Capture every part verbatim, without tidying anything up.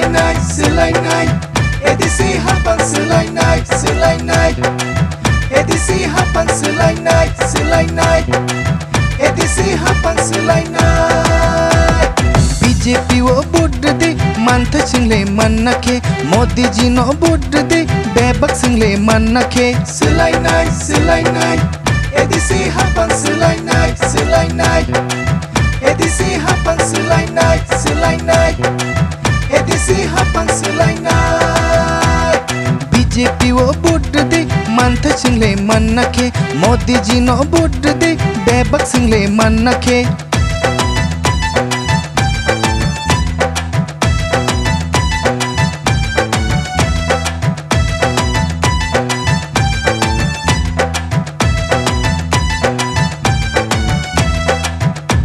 Nai, swlainai, A D C hapang swlainai, swlainai, A D C hapang swlainai, swlainai, A D C hapang swlainai. B J P o vote rwdi, manthai swngle manna khe, Modi ji no vote rwdi, bebak swngle manna khe. Swlainai, swlainai, A D C hapang swlainai, swlainai, A D C hapang swlainai, swlainai, A D C hapang swlainai. B J P o vote rwdi, manthai swngle manna khe, Modi ji no vote rwdi, bebak swngle manna khe.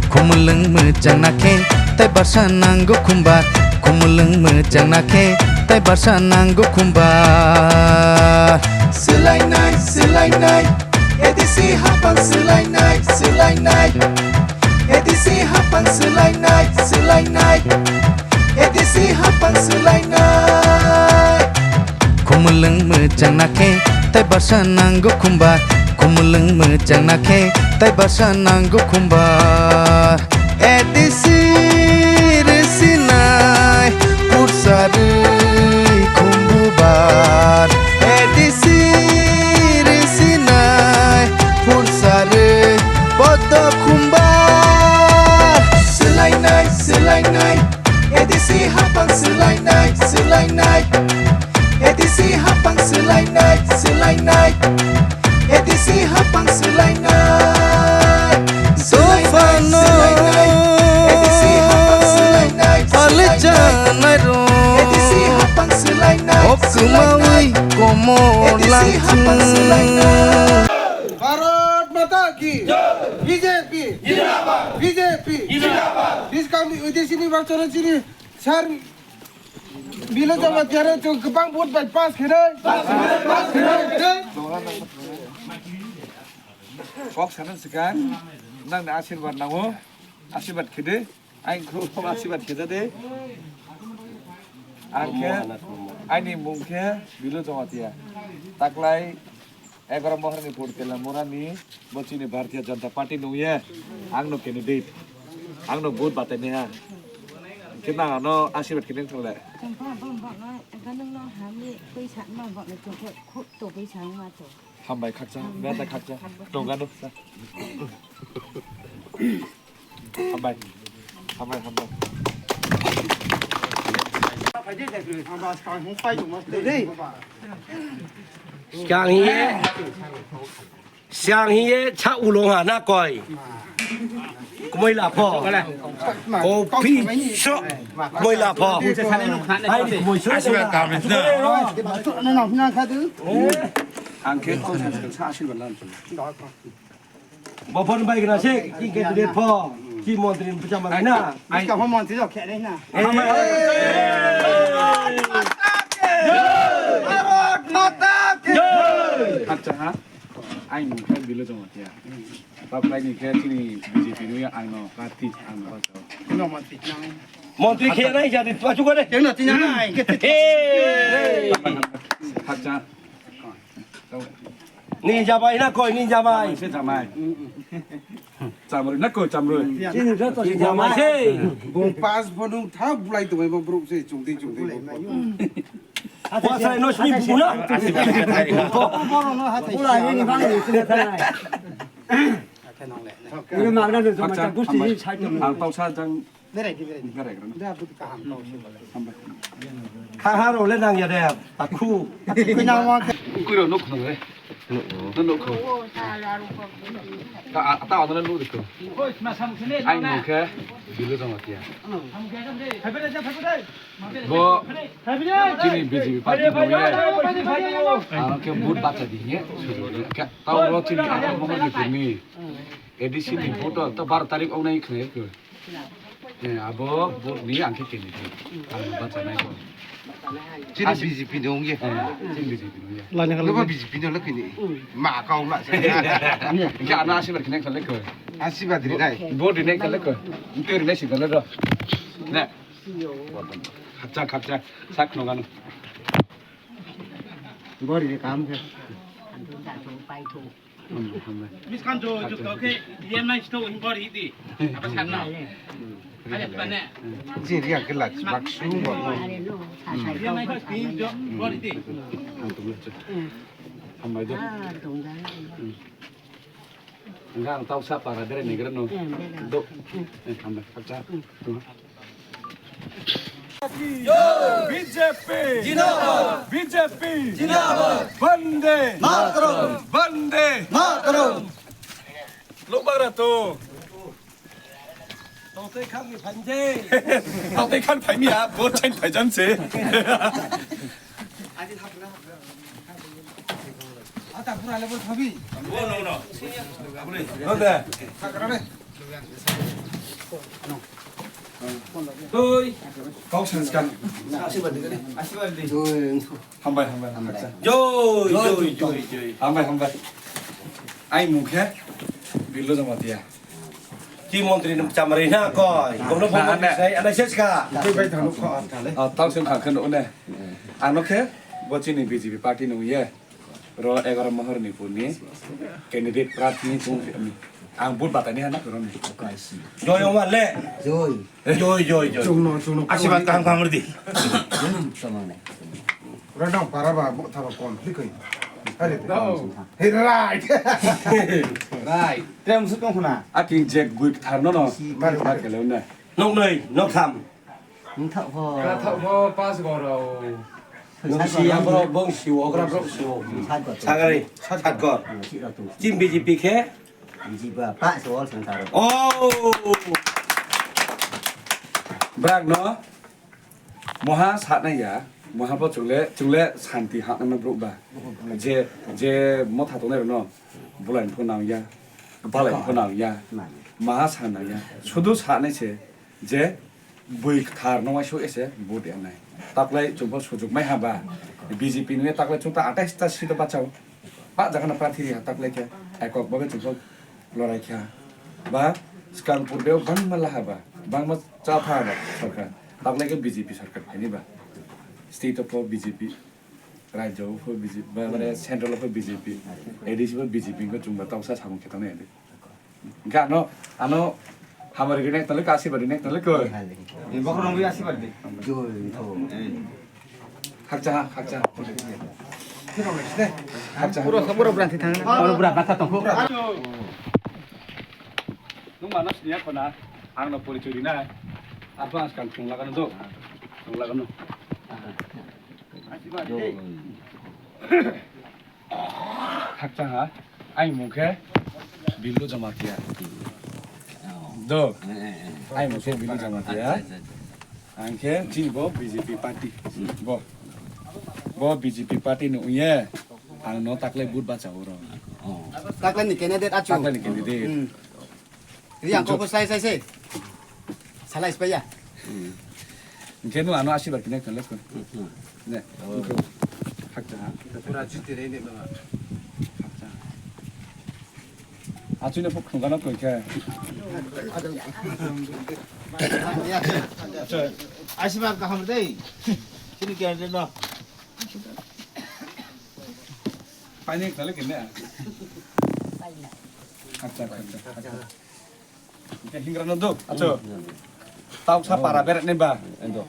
Khumulwng mwchang na khe, tai barsa nango khumbar. Khumulwng mwchang na khe, tai barsa nango khumbar. Swlainai, swlainai, A D C hapang swlainai, swlainai, A D C hapang swlainai, swlainai, A D C hapang swlainai. Khumulwng mwchang na khe, tai barsa nango khumbar. Khumulwng mwchang na khe, tai barsa nango khumbar. A D C rwsinai, pursa rwi khumbubar. A D C rwsinai, pursa rwi podo khumbar. Swlainai, swlainai, A D C hapang swlainai, swlainai, A D C hapang swlainai, swlainai, A D C hapang swlainai. Swlainai, swlainai, A D C hapang swlainai, swlainai, A D C hapang swlainai, swlainai, A D C hapang swlainai. Bharat Mata ki jai. B J P jindabad. B J P jindabad. Biskang ni A D C ni bachara chini sir Bilo Jamatia no chwng kwbang vote bai pass khainai. Pass khainai, pass khainai. Kok sana swkang, nangni asirwad nango, asirwad khede, aini khulum asirwad khejade. Ang khe, aini mung khe Bilo Jamatia. Taklai Egaroh Moharani Purtela Morani, bo chini Bharatiya Janata Party nungya, angno candidate, angno vote batai niha. Khe nang ano asirwad khe nang thangle. Chwng pha bom bom no, ega nung no hamni twi sa no bom no chwng khe khub to twi sa ma to. Hambai khakcha, beta khakcha, tongano sa. Hambai. Hambai, hambai. Siang hiye, siang hiye cha ulong ha na koi. Kumui lapho. Kopi so kumui lapho. Hai kumui so. Ang khe kok sa sa asirwad lan. Bo phone bai gra se, ki ke de pho, ki montri bwchama bai na. Ai ka ho montri jo khe na. Bharat Mata ki jai. Acha ha. Ai mung khe Bilo Jamatia. Taklai ni khe chini B J P nungya, ang no kati, ang no bachao. No montri nang. Montri khe nai jadi tu achu kare. Teng no tina nai. Hey. Acha. Ni jamai na koi, ni jamai. Jamai se jamai. Chamrui na koi, chamrui. Chini joto se jamai se. Bung pas phone tha bulai tongbai bo brouh se chungdi chungdi. Wasai no sini buna. Boro no hatai. Bulai ni bang ni sini tanai. Ini magna de joma ta gusti ni sai tong. Ang tau sa jang. Berai di, berai di. Berai di. Da, buti kaham kau sih, boleh. Hambai. Haha, role nang ya de, takhu. Kau nama? Kau role nuk nang re. Nuk nuk. Nuk nuk kau. Ta, ta, ta, nuk nuk kau. Ai nuk ke, Bilo Jamatia. Bo, chini B J P party bo ye. Ang ke vote bacha di ye. Ke, tau ro chini apa mau di kuni. A D C ni vote ta bar tarik ong nai khnai ko. Eh, abo vote ni ang khe kini. Ang bacha nai ko. Chini B J P ni ong ye. Eh, chini B J P ni ong ye. Lani kala. Loba B J P ni ong kini. Ma ka ong la. Ke ana asirwad kini kala ko. Asirwad ri dai. Vote ri nai kala ko. Inte ri nai si kala do. Ne. Khakcha, khakcha, sak nogano. Bori de kam khe. Miskan jo jo to khe yem nai sto in bori di. Apa sakna? Ani pane. Jin ria ke lak mak sung bo. Yem nai sto in jo bori di. Hambai do. Enggak, tau siapa ada dari negara no. Do. Eh, hambai, khakcha. BJP জিন্দাবাদ। বিজেপি জিন্দাবাদ। বন্দে মাতরম। বন্দে মাতরম। Lo bara to. Tongtei khan ni phainje. Tongtei khan phaimya, bor chain phaijan se. Ata pura level thabi. No, no, no. Abule. No de. Sakra de. Toi. Kau sanskar. Asibadi. Asibadi. Hambai, hambai, hambai. Joi, joi, joi, joi. Hambai, hambai. Ai mung khe Billu Jamatia. Ki montri ni chamari na koi. Gomno bo montri sai, anai ses ka. Tui bai thang kho. Ah, tau sen kha khen ne. Ano khe bo chini B J P party nung ye. Ro egaroh Maharani purni candidate prarthi ni chung ang vote batani hana koro ni. Joi Omar le. Joi. Joi, joi, joi. Chungno, chungno. Asibad kaham kaham rwdi. Rana para ba bo thaba conflict kai. Are te. Hey, right. Right. Tem su tong khuna. Aking jek gui thar no no. Mar kele ne. Nok noi, nok tham. Wngthok pho. Wngthok pho, pas gorao. Nwng si ya borok, bong si o, gra borok si o. Sagari, Satgor. Team B J P khe? B J P pa se wal sang taro. Oh! Brak no, moha satna ya, moha bo chungle, chungle santi hatna ma bruk ba. Je, je motha tongnai rok no, bulai pho nang ya, balai pho nang ya, maha sa nang ya. Sudu sanai se, je bui kthar no waisuk ese vote wngnai. Taklai chwngbo sujuk mai haba. B J P ni taklai chwngta atais ta seat o bachao. Ba jaga na prarthi riha taklai khe ekok babe chwngbo lorai kha. Ba swkang purbe o bangma lahaba, bangma chatha haba sarkar. Taklai khe B J P sarkar phaini ba. State o pho B J P, rajyo o pho B J P, ba mane central o pho B J P, A D C pho B J P wngkha chwngba toksa samung khe tongnai. Hingke ano, ano hamari rinek tole, kasi bari nek tole koi. Ni bokhorok nungwi asi bari de. Joi tho. Khakcha, khakcha. Khakcha. Pura, pura berarti thang. Pura, pura, bata tongkho. Nung mano sini ako na, ang no pori churi na. Apa as kan thung lagan do. Thung lagan do. Asi bari de. Khakchang ha, aini mung khe Billu Jamatia. Do, aini mung khe Billu Jamatia. Ang khe chini bo B J P party. Bo, bo B J P party ni uye, ang no taklai vote bacha oro. Taklai ni candidate achu. Taklai ni candidate. Ri ang kok sai sai se. Salai spaya. Hingke no ano asibar kinek tole ko. Ne. Hakcha ha. Pura jiti re ne mama. Hakcha. Achu ne pok khungano koi khe. Asibar kaham dei. Chini kya no. Paine kale kene. Hakcha, hakcha, hakcha. Hingke hingra no do. Acho. Tau sa para beret ne ba. Endo.